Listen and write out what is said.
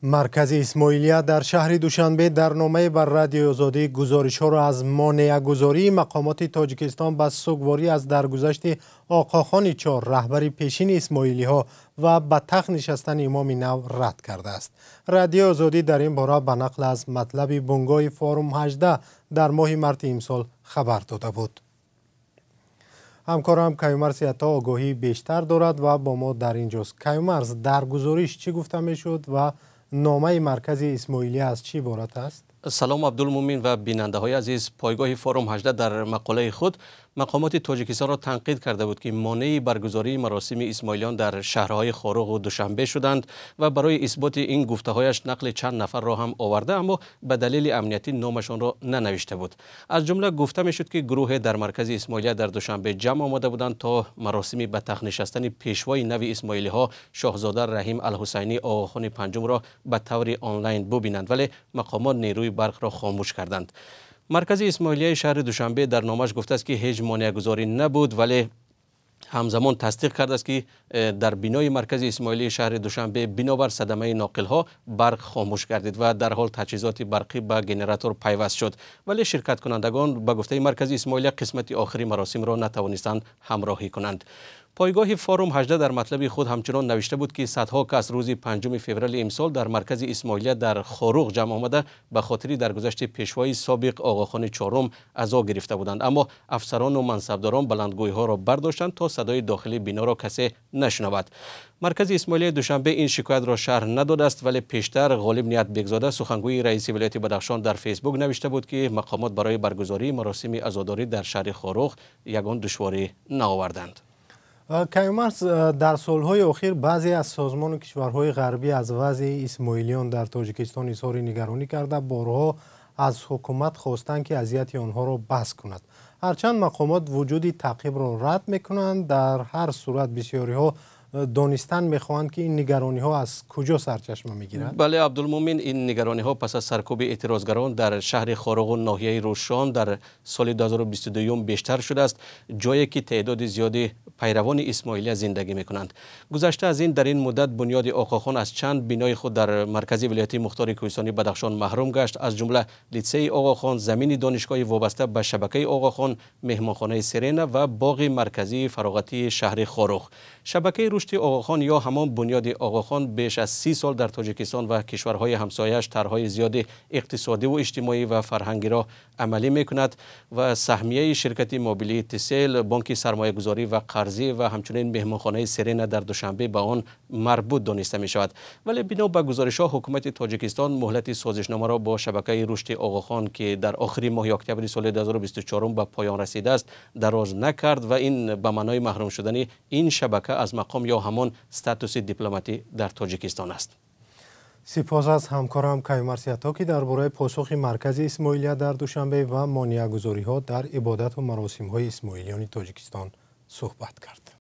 Маркази Исмоилия дар шаҳри Душанбе дар номае бар Радиои Озодӣ гузоришҳоро аз монеагузории мақомоти Тоҷикистон ба сугворӣ аз даргузашти Оқохони Чор, раҳбари пешини исмоилиҳо, ва ба тахт нишастани имоми нав рад кардааст. Радиои Озодӣ дар ин бора ба нақл аз матлаби бунгоҳи Форум 18 дар моҳи марти имсол хабар дода буд. Ҳамкорам Каюмарс Ято огоҳии бештар дорад ва бо мо дар инҷост. Каюмарс, дар гузориш чӣ гуфта мешуд ва номаи Маркази Исмоилия аз чӣ иборат аст? Салом, Абдулмумин ва бинандаҳои азиз. Пойгоҳи Форум 18 дар мақолаи худ мақомоти Тоҷикистонро танқид карда буд, ки монеи баргузории маросими исмоилиён дар шаҳрҳои Хоруғу Душанбе шуданд ва барои исботи ин гуфтаҳояш нақли чанд нафарро ҳам оварда, аммо ба далели амниятӣ номашонро нанавишта буд. Аз ҷумла гуфта мешуд, ки гурӯҳе дар Маркази Исмоилия дар Душанбе ҷамъ омада буданд, то маросими ба тахт нишастани пешвои нави исмоилиҳо, шоҳзода Раҳим Алҳусайнӣ Оғохони Панҷумро ба таври онлайн бубинанд, вале мақомот нерӯи барқро хомӯш карданд. Маркази Исмоилияи шаҳри Душанбе дар номаш гуфтааст, ки ҳеҷ монеагузорӣ набуд, вале ҳамзамон тасдиқ кардааст, ки дар бинои Маркази Исмоилии шаҳри Душанбе бинобар садамаи ноқилҳо барқ хомӯш гардид ва дар ҳол таҷҳизоти барқӣ ба генератор пайваст шуд, вале ширкаткунандагон, ба гуфтаи Маркази Исмоилия, қисмати охири маросимро натавонистанд ҳамроҳӣ кунанд. Пойгоҳи Форум 18 дар матлаби худ ҳамчунон навишта буд, ки садҳо кас рӯзи 5 феврали имсол дар Маркази Исмоилия дар Хоруғ ҷамъ омада, ба хотири даргузашти пешвои собиқ Оғохони Чорум азо гирифта буданд, аммо афсарону мансабдорон баландгӯйҳоро бардоштанд, то садои дохили биноро касе нашунавад. Маркази Исмоилияи Душанбе ин шикоятро шарҳ надодааст, вале пештар Ғолиб Ният Бекзода, сухангӯи раиси вилояти Бадахшон, дар Фейсбук навишта буд, ки мақомот барои баргузории маросими азодорӣ дар шаҳри Хоруғ ягон душворӣ наоварданд. Каюмарс, дар солҳои охир баъзе аз созмону кишварҳои ғарбӣ аз вазъи исмоилиён дар Тоҷикистон изҳори нигаронӣ карда, борҳо аз ҳукумат хостанд, ки азияти онҳоро бас кунад. Ҳарчанд мақомот вуҷуди таъқибро рад мекунанд, дар ҳар сурат бисёриҳо донистан мехоҳанд, ки ин нигарониҳо аз куҷо сарчашма мегирад. Бале, Абдулмумин, ин нигарониҳо пас аз саркӯби эътирозгарон дар шаҳри Хоруғу ноҳияи Рӯшон дар соли 2022 бештар шудааст, ҷое ки теъдоди зиёди пайравони исмоилия зиндагӣ мекунанд. Гузашта аз ин, дар ин муддат бунёди Оғохон аз чанд бинои худ дар маркази вилояти мухтори кӯҳистони Бадахшон маҳрум гашт, аз ҷумла литсеи Оғохон, замини донишгоҳи вобаста ба шабакаи Оғохон, меҳмонхонаи Серена ва боғи марказии фароғатии шаҳри Хоруғ. Шабакаи рушди Оғохон ё ҳамон бунёди Оғохон беш аз 30 сол дар Тоҷикистон ва кишварҳои ҳамсояаш тарҳҳои зиёди иқтисодиву иҷтимоӣ ва фарҳангиро амалӣ мекунад ва саҳмияи ширкати мобилии Тисел, бонки сармоягузорӣ ва қарзӣ ва ҳамчунин меҳмонхонаи Серена дар Душанбе ба он марбут дониста мешавад. Вале бино ба гузоришҳо, ҳукумати Тоҷикистон муҳлати созишномаро бо шабакаи рушди Оғохон, ки дар охири моҳи октябри соли 2024 ба поён расидааст, дароз накард ва ин ба маънои маҳрум шудани ин шабака аз мақом ё ҳамон статуси дипломатӣ дар Тоҷикистон аст. Сипос аз ҳамкорам Каюмарс Ято, ки дар бораи посухи Маркази Исмоилия дар Душанбе ва монеагузориҳо дар ибодату маросимҳои исмоилиёни Тоҷикистон суҳбат кард.